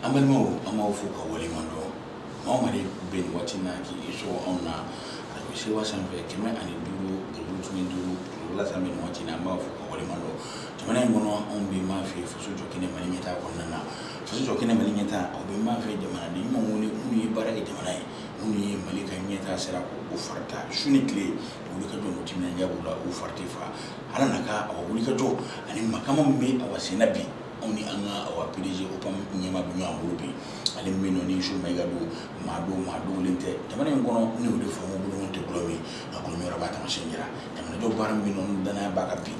An balimaw, an b'aw fo ka waleɲuman dɔn. Maa o maa de bɛ nin waati in na k'i sɔgɔ anw na arajo Sewa sanfɛ 105.5 wula sanfɛ nin waati in na, an b'aw fo ka waleɲuman dɔn. Jamana in kɔnɔ, anw bɛ maa fɛ faso jɔ kɛnɛ Mali ɲɛtaa kɔnɔna na. Faso jɔ kɛnɛ Mali ɲɛtaa, aw bɛ maa fɛ jamanaden ɲumanw wele minnu ye baara kɛ jamana ye, minnu ye Mali ka ɲɛtaa sira k'o fari ta su ni tile, wuli ka jɔ n'u timinandiya b'u la, u fari tɛ fa. Ala n'a ka awa wuli ka jɔ ani makama min bɛ awa senna bi, anw ni an ka awa PDG OPAM ɲɛmaa bɛ ɲɔgɔn bolo bi. Ale min bɛ yen nɔ ni Youssouf Mayiga don, maa don, maa dogolen tɛ jamana in kɔnɔ. Ne y'o de fɔ, n ko bolokon tɛ gulɔ min, nka gulɔ min yɔrɔ b'a taamasiyɛn jira. Jamanajɔ baara min bɛ yen nɔ ni danaya b'a kan bi,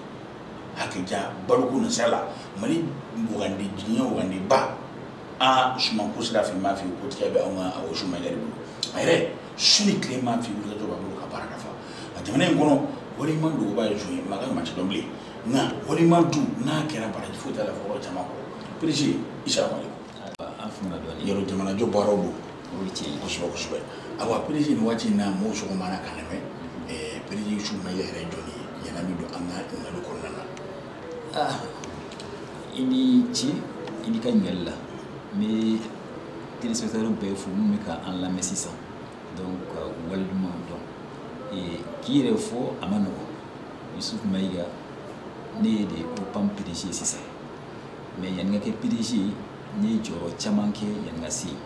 hakɛja baloko nasira la, Mali wagande, diɲɛ wagandeba a sumanko sira fɛ, n b'a f'i ye ko tigɛ bɛ anw ka awa Youssouf Mayiga de bolo. A yɛrɛ su ni tile m'a f'i ye, wulikajɔ b'a bolo ka baara dafa. Nka jamana in kɔnɔ, waleɲuman dogoba ye zon ye, maa ka maa tɛ dɔn bilen. Nka waleɲuman dun n'a kɛra, baraji foyi t'a la fɔ yɔrɔ caman kɔ. PDG, i salamu aleykum. An fana dɔɔnin. Yɔrɔ jamanajɔ baaraw don. O ye tiɲɛ ye. Kosɛbɛ kosɛbɛ. Awa PDG, nin waati in na, mɔgɔw sɔgɔma na ka lamɛn. PDG Youssouf Mayiga yɛrɛ ye jɔn ye? Yanni an bɛ don an ka ɲininkali kɔnɔna na. I ni ce, i ni ka ɲininkali la. N bɛ téléspectateurs bɛɛ fo minnu bɛ ka an lamɛn sisan. Donc ka u waleɲuman dɔn. K'i yɛrɛ fɔ a ma nɔgɔn. Youssouf Mayiga, ne ye de OPAM PDG sisan. Mais yanni n ka kɛ PDG ye, n ye jɔyɔrɔ caman kɛ yanni n ka se yen.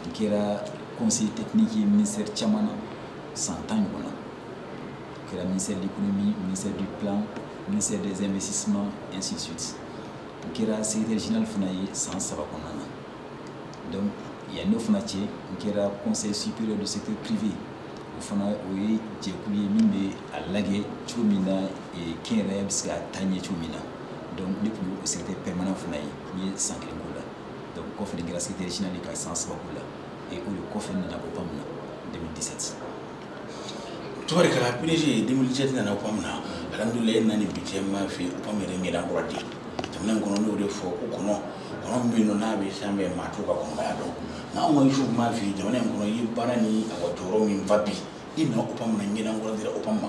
N kɛra conseiller technique ye ministère caman na san 10 ɲɔgɔn na. O kɛra ministère de l'économie, ministère du plan, ministère des investissements, ainsi de suite. N kɛra secrétaire général fana ye san 3 kɔnɔna na. Donc yanni o fana cɛ, n kɛra conseil supérieur du secteur privé. O fana o ye jɛkulu ye min bɛ a lajɛ cogo min na kɛnyɛrɛye bɛ se ka taa ɲɛ cogo min na. Donc ne tun bɛ o secrétaire permanent fana ye, n ye san 1 k'o la. Donc kɔfɛ n kɛra secrétaire général ye ka san 3 k'o la. Et o de kɔfɛ n nana OPAM na 2017. Tubarikala PDG, 2017 nana OPAM na. Alhamdulilayi, e nana ni bi cɛ, n b'a f'i ye, OPAM yɛrɛ ɲɛda kura di. Jamana in kɔnɔ, n'o de fɔ ko kɔnɔ, kɔnɔ min bɛ yen nɔ n'a bɛ sanfɛ, maa t'o ka kɔnɔmaya dɔn. Nka anw ka Youssouf m'a f'i ye, jamana in kɔnɔ, i ye baara ni a ka jɔyɔrɔ min fa bi, i nana OPAM na, ɲɛda kura dira OPAM ma.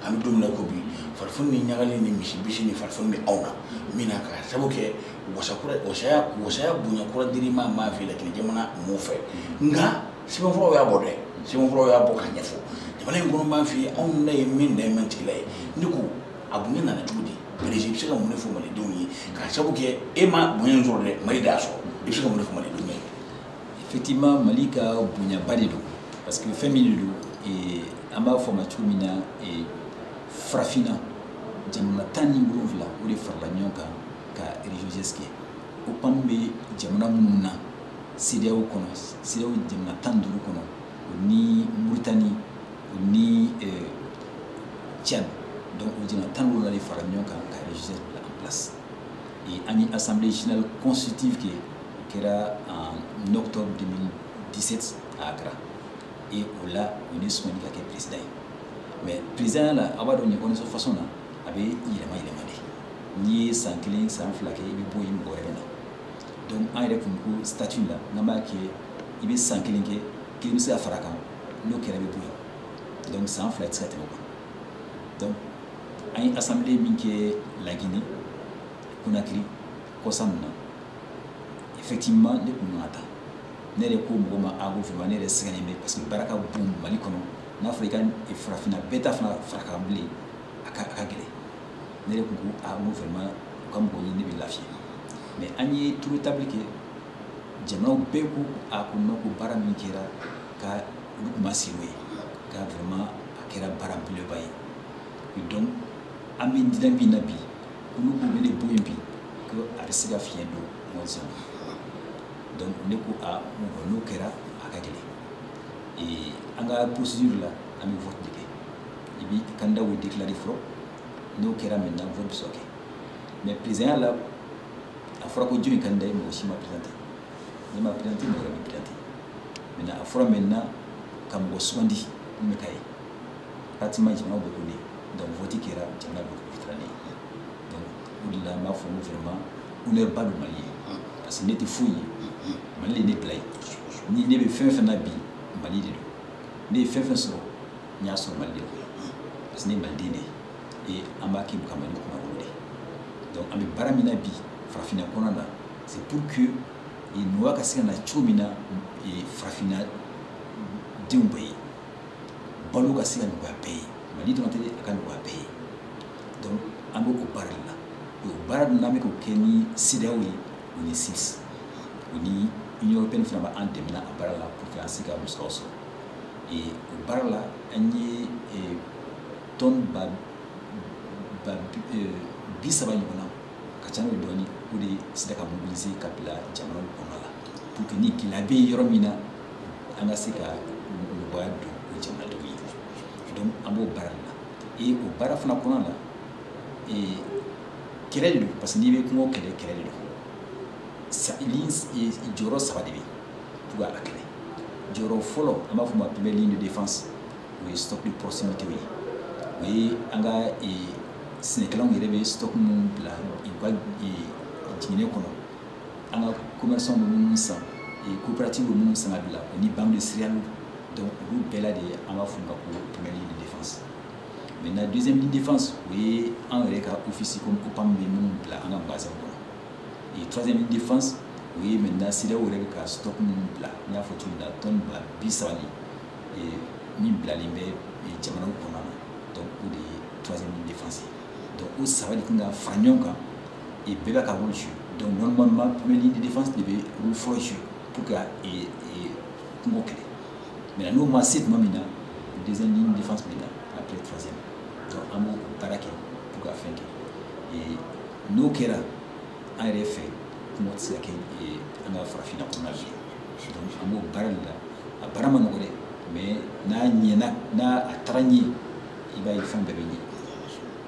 An bɛ don min na ko bi, farifoni ni ɲagali ni misi bisi ni farifoni bɛ anw na min na, k'a sababu kɛ wasa kura, wasaya, wasaya bonya kura dir'i ma, m'a f'i ye Latinɛ jamana mɔɔw fɛ. Nka sɛbɛnfuraw y'a bɔ dɛ, sɛbɛnfuraw y'a bɔ k'a ɲɛfɔ jamana in kɔnɔ. N b'a f'i ye, anw da ye min da ye min tigila ye. Ne ko a bonya nana cogo di? PDG, i bɛ se ka mun de fɔ malidenw ye k'a sababu kɛ e ma bonya in sɔrɔ dɛ, Mali de y'a sɔrɔ? I bɛ se ka mun de fɔ malidenw ye? Effectivement, Mali ka bonyaba de don, parce que fɛn min de don, an b'a fɔ a ma cogo min na, farafinna jamana 17, o de farala ɲɔgɔn kan ka région kɛ. OPAM bɛ jamana minnu na CEDEAO kɔnɔ, CEDEAO jamana 15 kɔnɔ, o ni Mauritanie, o ni Tchad. Donc o jamana 17 de farala ɲɔgɔn kan ka région bila en place. Et an ye assemblée générale constitutive kɛ, o kɛra en octobre 2017 à Accra. Et o la, o ne sugandi ka kɛ président ye. Mais président la, a b'a dɔn nin condition façon na, a bɛ yɛlɛma yɛlɛma de. N'i ye san 1, san 2 kɛ, i bɛ bɔ yen, mɔgɔ wɛrɛ bɛ na. Donc an yɛrɛ kun ko statut la, n'an b'a kɛ, i bɛ san 1 kɛ, kelen bɛ se ka fara a kan, n'o kɛra i bɛ bɔ yen. Donc san 2 tɛ se ka tɛmɛ o kan. Donc an ye assemblée min kɛ Laginɛ, Conakry, kɔsa ninnu na, effectivement ne kun kan ka taa. Ne yɛrɛ ko mɔgɔ ma, a ko vraiment ne yɛrɛ sɛgɛnnen bɛ, parce que baara ka bon Mali kɔnɔ. N'a fɔra i ka farafinna bɛɛ ta fana fara kan bilen, a ka gɛlɛn. Ne yɛrɛ kun ko a, n ko vraiment u ka mɔgɔ ɲini, ne bɛ lafiya. Mais an ye tour de table kɛ, jamanaw bɛɛ ko a ko non, ko baara min kɛra, ka olu tun ma se n'o ye, ka vraiment a kɛra baara belebeleba ye. Et donc an bɛ diinɛ min na bi, ko n'u ko bɛ ne bɔ yen bi, ko a bɛ se ka fiɲɛ don mɔzɔn na. Donc ne ko a, n ko n'o kɛra a ka gɛlɛn. Et an ka procédure la, an bɛ vote de kɛ. I b'i candidat bɛ déclarer fɔlɔ, n'o kɛra maintenant vote bɛ sɔrɔ kɛ. Mais président la, a fɔra ko jɔn ye candidat ye, mɔgɔ si ma présenté. Ne ma présenté, mɔgɔ wɛrɛ ma présenté. Maintenant a fɔra maintenant ka mɔgɔ sugandi min bɛ k'a ye. Pratiquement jamana bɛɛ ko ne. Donc vote kɛra, jamana bɛɛ ko ne ye. Donc o de la n b'a fɔ n ko vraiment honneur ba don Mali ye. Parce que ne tɛ foyi ye, Mali de ye ne bila yen. Ni ne bɛ fɛn fɛn na bi, Mali de don. Ne ye fɛn fɛn sɔrɔ, n y'a sɔrɔ Mali de la. Parce que ne ye maliden de ye. Et an b'a kɛ ka Mali kunnawolo de. Donc an bɛ baara min na bi farafinna kɔnɔna na, C'est pour que nɔgɔya ka se ka na cogo min na farafinna denw bɛɛ ye, balo ka se ka nɔgɔya bɛɛ ye, Mali dɔrɔn tɛ, a ka nɔgɔya bɛɛ ye. Donc an bɛ o baara de la. O baara dun n'an bɛ k'o kɛ ni CEDEAO ye, o ni SIS, o ni Union européenne fana b'an dɛmɛ a baara la pour que an se ka musakaw sɔrɔ. Et o baara la, an ye tonne ba 30 ɲɔgɔn na, ka ca n'o ye dɔɔni, o de sera ka mobiliser ka bila jamanaw kɔnɔna la pour que ni gɛlɛya bɛ yɔrɔ min na, an ka se ka nɔgɔya don o jamanadenw ye. Donc an b'o baara de la. Et o baara fana kɔnɔna la, kɛlɛ de don, parce que n'i bɛ kungo kɛlɛ, kɛlɛ de don. Jɔyɔrɔ saba de bɛ yen pour a kɛlɛ. Jɔyɔrɔ fɔlɔ, an b'a fɔ o ma première ligne de défense, o ye stock de proximité ye. O ye an ka sɛnɛkɛlaw yɛrɛ bɛ stock minnu bila u ka jiginɛ kɔnɔ, an ka commerçant bɛ minnu san, coopérative bɛ minnu san ka bila, o ni banque de céréales. Donc olu bɛɛ la de ye an b'a fɔ o ma ko première ligne de défense. Maintenant, deuxième ligne de défense, o ye an yɛrɛ ka office comme OPAM bɛ minnu bila an ka magasin kɔnɔ. Et troisième ligne de défense, o ye maintenant CEDEAO yɛrɛ bɛ ka stock minnu bila, n y'a fɔ cogo min na, tonne 30 ni min bilalen bɛ jamanaw kɔnɔna na. Donc o de ye troisième ligne de défense ye. Donc o saba de kan ka fara ɲɔgɔn kan et bɛɛ b'a ka rôle jouer. Donc normalement, première ligne de défense de bɛ rôle fɔlɔ jouer pour que kungo kɛlɛ. Maintenant, n'o ma se tuma min na, deuxième ligne de défense bɛ na, après troisième. Donc an b'o baara kɛ pour ka fɛn kɛ. Et n'o kɛra, an yɛrɛ fɛ, kungo tɛ se ka kɛ an ka farafinna kɔnɔna la. Donc an b'o baara de la. A baara ma nɔgɔ dɛ, mais n'a ɲɛna, n'a a taara ɲɛ, i b'a ye fɛn bɛɛ bɛ ɲɛ,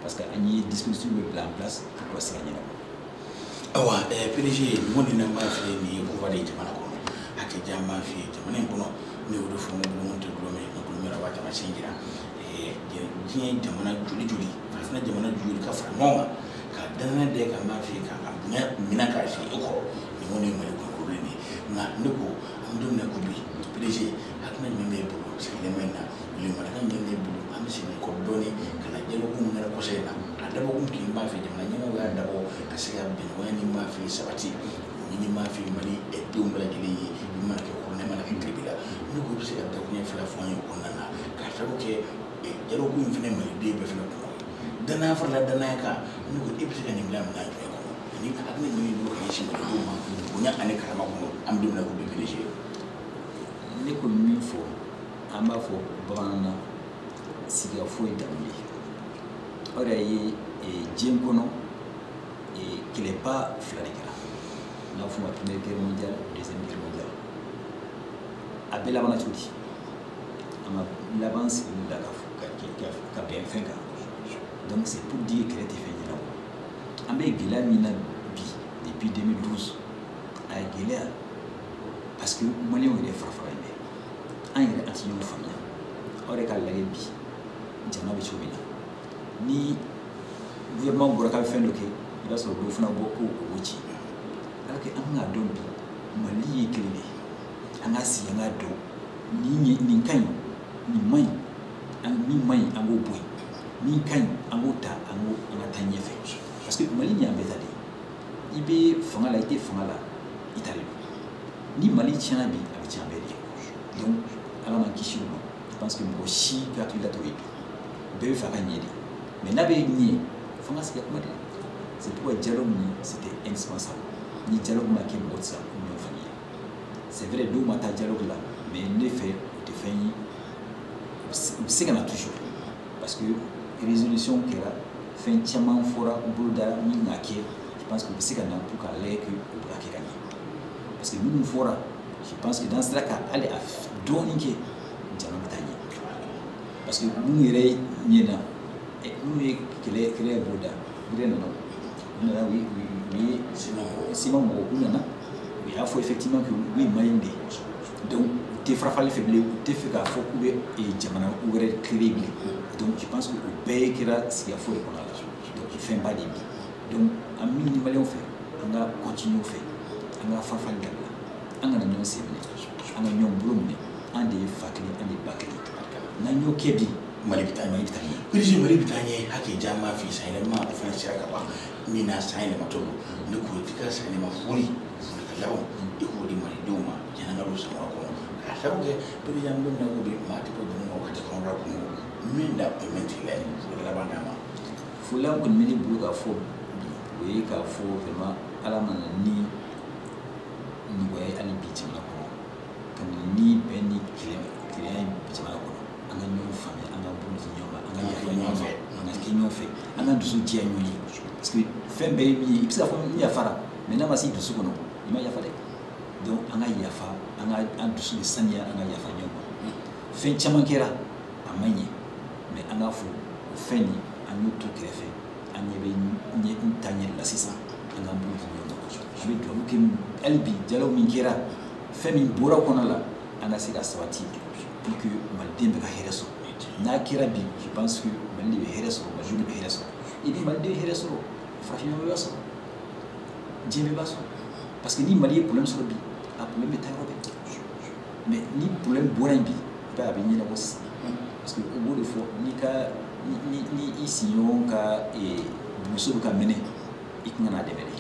parce que an ye dispositif bɛ bila en place pour que se ka ɲɛnabɔ. Ayiwa, PDG, nin kɔni n'an b'a f'i ye, nin ye koba de ye jamana kɔnɔ, hakɛjan b'a f'i ye jamana in kɔnɔ. Ne y'o de fɔ, n ko gulɔ tɛ gulɔ min, nka gulɔ b'a taamasiyɛn jira. Diɲɛ jamana joli joli, farafinna jamana joli ka fara ɲɔgɔn kan ka danaya da kan b'a f'i ye k'a bonya minɛ k'a sigi e kɔrɔ, nin kɔni ye Mali kɔnɔkololen de ye. Nka ne ko an bɛ don min na ko bi, PDG, hakilina jumɛn b'e bolo sigilen in na, welewelekan jumɛn b'e bolo? An bɛ segin kɔ dɔɔni ka na dialogue min kɛra kɔsa in na, a dabɔkun k'i b'a fɛ jamana ɲɛmɔgɔw y'a dabɔ ka se ka bɛnɲɔgɔnya ni b'a fɛ sabati ni b'a fɛ Mali denw bɛɛ lajɛlen ye, i mana kɛ kɔrɔnɛ, i mana kɛ kilebi la. Ne ko i bɛ se ka dakuruɲɛ fila fɔ an ye o kɔnɔna na, k'a sababu kɛ dialogue in fana maliden bɛɛ fana kun ye danaya farala danaya kan. Ne ko e bɛ se ka nin bila minɛn jumɛn kɔnɔ, ani hakilina jumɛn b'i bolo ka ɲɛsin malidenw ma bonya ani karama kɔnɔ? An bɛ don min na ko bi, PDG. Ne ko min fɔ, an b'a fɔ bamananw na, sigikafɔ ye dalu ye. Aw yɛrɛ ye, diɲɛ kɔnɔ kɛlɛba fila de kɛra, n'a fɔ ma première guerre mondiale, deuxième guerre mondiale. A bɛɛ labanna cogo di? An ma laban sigi la ka bɛn fɛn kan. Donc c'est pour dire kɛlɛ tɛ fɛn ɲɛnabɔ. An bɛ gɛlɛya min na bi, depuis 2012, a ye gɛlɛya parce que maliyɛnw yɛrɛ fara faralen bɛ, an yɛrɛ an tɛ ɲɔgɔn faamuya. Aw yɛrɛ k'a lajɛ bi jamana bɛ cogo min na, ni gouvernement bɔra k'a bɛ fɛn dɔ kɛ, i b'a sɔrɔ dɔw fana bɔ ko o b'o ci, alors que an kan k'a dɔn bi Mali ye kelen de ye. An k'a sigi, an k'a dɔn nin nin ka ɲi, nin man ɲi, min man ɲi an k'o bɔ yen, min ka ɲi an k'o ta, an k'o an ka taa ɲɛfɛ, parce que Mali nin y'an bɛɛ ta de ye. I bɛ fanga la, i tɛ fanga la, i ta de don. Ni Mali tiɲɛna bi, a bɛ tiɲɛ an bɛɛ de ye. Donc Ala m'an kisi o ma. Je pense que mɔgɔ si ka hakili la t'o ye bi, bɛɛ bɛ fɛ a ka ɲɛ de, mais n'a bɛ ɲɛ, f'an ka sigi ka kuma de. C'est pourquoi dialogue nin, c'était indispensable. Ni dialogue ma kɛ, mɔgɔ tɛ se ka ɲɔgɔn faamuya. C'est vrai, dɔw ma taa dialogue la, mais ne fɛ o tɛ fɛn ye, u bɛ se ka na toujours, parce que résolution kɛra, fɛn caman fɔra, bolo dara min ka kɛ. Je pense que u bɛ se ka na pour k'a lajɛ que o bɛ ka kɛ ka ɲɛ, parce que minnu fɔra, je pense que n'an sera ka hali a dɔɔnin kɛ, jamana bɛ taa ɲɛ, parce que minnu yɛrɛ ɲɛna, minnu ye kɛlɛ bɔ da, u yɛrɛ nana, u nana, u ye CMA mɔgɔw, u nana, u y'a fɔ effectivement que olu ye maliyɛnw de ye. Donc u tɛ farafali fɛ bilen, u tɛ fɛ k'a fɔ k'u bɛ jamana wɛrɛ créer bilen. Donc je pense que o bɛɛ kɛra sigikafɔ de kɔnɔna la. Donc fɛnba de ye bi. Donc an min ɲini maliyɛnw fɛ, an ka continuer o fɛ, an ka farafali dabila, an kana ɲɔgɔn sen minɛ, an ka ɲɔgɔn bolo minɛ. An de ye fa kelen, an de ye ba kelen. N'an y'o kɛ bi Mali bɛ taa ɲɛ. Mali bɛ taa ɲɛ. PDG, Mali bɛ taa ɲɛ. Hakɛ caman f'i san yɛlɛma, o fana sera ka ban min na, san yɛlɛmatɔ don. Ne ko i ka san yɛlɛma foli ka laban, i k'o di malidenw ma yanni an ka don san wɛrɛ kɔnɔ, k'a sababu kɛ PDG, an bɛ don min na ko bi, maa tɛ bɔ dugu ma wagati kɔnɔ kun min da o min tigi la ye foli laban d'a ma. Folilan kɔni bɛ ne bolo k'a fɔ bi, o ye k'a fɔ vraiment Ala mana ni nɔgɔya ye hali bi jamana kɔnɔ, ka na ni bɛn ni kelenya ye jamana kɔnɔ. An ka ɲɔgɔn faamuya, an ka bolo di ɲɔgɔn ma, an ka yafa ɲɔgɔn fɛ, an ka kɛ ɲɔgɔn fɛ, an ka dusu diya ɲɔgɔn ye, parce que fɛn bɛɛ ye min ye, i bɛ se k'a fɔ n yafara, mais n'a ma se dusu kɔnɔ, i ma yafa dɛ. Donc an ka yafa, an ka an dusu bɛ saniya, an ka yafa ɲɔgɔn ma. Fɛn caman kɛra a ma ɲɛ, mais an k'a fɔ o fɛn nin, an y'o to kɛrɛfɛ, an ɲɛ bɛ ɲɛ ta ɲɛ de la sisan. An k'an bolo di ɲɔgɔn ma, an bɛ dugawu kɛ hali bi, jalaw min kɛra, fɛn min bɔra kɔnɔ la, an ka se ka sabati pour que maliden bɛ ka hɛrɛ sɔrɔ. N'a kɛra bi, je pense que Mali de bɛ hɛrɛ sɔrɔ, Malidenw de bɛ hɛrɛ sɔrɔ. Et ni maliden ye hɛrɛ sɔrɔ, farafinna bɛɛ b'a sɔrɔ, diɲɛ bɛɛ b'a sɔrɔ, parce que ni Mali ye problème sɔrɔ bi, a problème bɛ taa yɔrɔ bɛɛ. Mais ni problème bɔra yen bi, i b'a ye a bɛ ɲɛnabɔ sisan, parce que o b'o de fɔ, n'i ka ni i sigiɲɔgɔn ka muso bɛ ka mɛnɛ, i kan ka n'a dɛmɛ dɛ,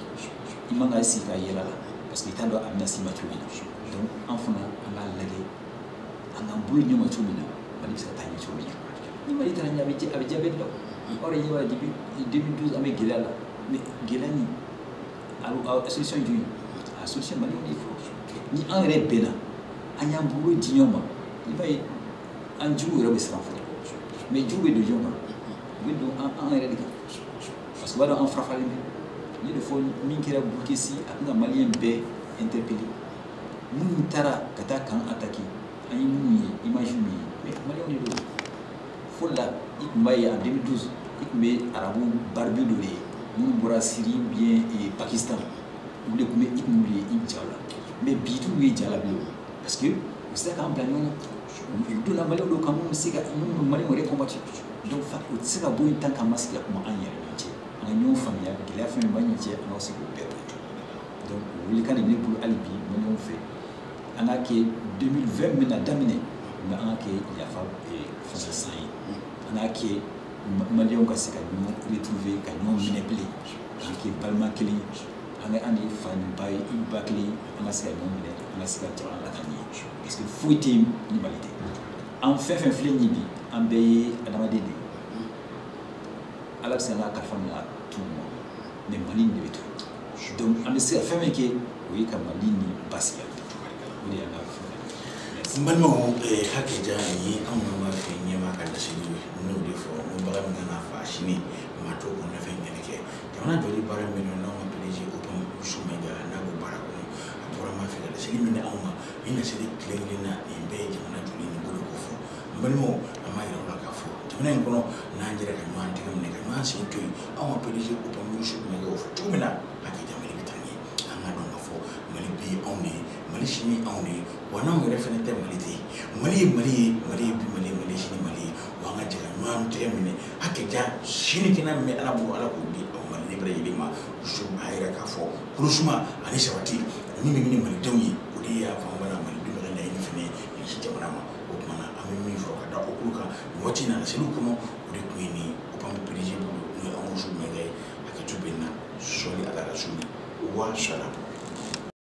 i man ka sigi ka yɛlɛ a la, parce que i t'a dɔn a bɛna s'i ma cogo min na. Donc an fana, an k'a lajɛ, an k'an bolo ɲɔgɔn ma cogo min na, Mali bɛ se ka taa ɲɛ cogo min na. Ni Mali taara ɲɛ, a bɛ diya bɛɛ de la. Aw yɛrɛ ɲɛ b'a la, depuis 2012 an bɛ gɛlɛya la, mais gɛlɛya nin, a solution ye jumɛn ye? A solution, Maliɲɛnw de ye fɔlɔ. Ni an yɛrɛ bɛnna, an y'an bolo di ɲɔgɔn ma, i b'a ye an jugu yɛrɛ bɛ siran fɔlɔ. Mais jugu bɛ don jɔn kan? U bɛ don an yɛrɛ de kan, parce que u b'a dɔn an farafaralen bɛ. Ne de fɔ min kɛra Boulkessi, a tɛna maliyɛn bɛɛ interpeller. Minnu taara ka taa camp attaquer, an ye minnu ye, image min ye, mais maliyɛnw de don. Fɔlɔ la, i tun b'a ye en 2012, i tun bɛ arabu barbu dɔ de ye minnu bɔra Syrie ou bien Pakistan, olu de tun bɛ, i tun b'olu ye i ja la. Mais bi, i t'olu ye ja la bilen, parce que u sera k'an bila ɲɔgɔn na, u donna maliyɛnw dɔw kan minnu bɛ se ka minnu bɛ maliyɛnw yɛrɛ combattre. Donc fa o tɛ se ka bɔ yen tant qu'an ma sigi ka kuma an yɛrɛ ɲɔgɔn cɛ, an ka ɲɔgɔn faamuya. Gɛlɛya fɛn min b'an ɲɔgɔn cɛ, an ka se k'o bɛɛ bɔ. Donc o welekan de bɛ ne bolo hali bi maliyɛnw fɛ, an k'a kɛ 2020 bɛna daminɛ, mais an k'a kɛ yafa fɛn san ye, an k'a kɛ maliyɛnw ka se ka ɲɔgɔn retrouver, ka ɲɔgɔn minɛ bilen, k'an kɛ balima kelen ye, an ka an de ye fa ni ba ye, i ba kelen, an ka se ka ɲɔgɔn minɛ, an ka se ka jamana lataaɲɛ, parce que foyi tɛ yen ni Mali tɛ. An fɛn fɛn filɛ nin ye bi, an bɛɛ ye adamaden de ye. Ala bɛ se k'an ka kalifa minɛ a tout moment, mais Mali nin de bɛ to. Donc an bɛ se ka fɛn min kɛ, o ye ka Mali nin basigi, o de y'an ka fɛn ye. N balimaw, hakɛ ja nin ye anw ka fɛ ɲɛmaa ka laseli ye. N'o de fɔ n ko bagan min kan ka fa sini, maa t'o kɔnɔfɛn ɲɛnɛ kɛ. Jamana jɔli baara min n'anw ka PDG Opam Youssou Maïga n'a b'o baara kɔnɔ, a bɔra ma fɛ ka laseli min di anw ma nin laseli tile kelen na, nin bɛɛ ye jamana jɔli nin bolo ko fɔ. N balimaw, an b'a yira aw la k'a fɔ jamana in kɔnɔ, n'an jɛra ka ɲɔgɔn tɛgɛ minɛ, ka ɲɔgɔn sen to yen, anw ka PDG Opam Youssou Maïga o fɔ cogo min na, hakɛ ja Mali bɛ taa ɲɛ. An ka dɔn k'a fɔ Mali bi ye anw de ye, Mali sini anw de ye, wa n'anw yɛrɛ fɛnɛ tɛ, Mali tɛ yen. Mali ye Mali ye, Mali ye bi Mali ye, Mali ye sini Mali ye. Wa an ka jɛ ka ɲɔgɔn tɛgɛ minɛ, hakɛ ja sini kɛnɛ min bɛ Ala bolo, Ala k'o di aw maliden bɛɛ lajɛlen ma. Youssou a yira k'a fɔ kolosuma ani sabati min bɛ ɲini malidenw ye, o de y'a fɔ an bala malidenw bɛ ka laɲini fɛnɛ ye ka ɲɛsin jamana ma. O tuma na, an bɛ min fɔ ka da o kulo kan nin waati in na laseliw kɔnɔ, o de tun ye nin Opam PDG bolo, n'o ye anw Youssou Maïga ye. Hakɛto bɛ n na, sɔli ala rasuli wa salam.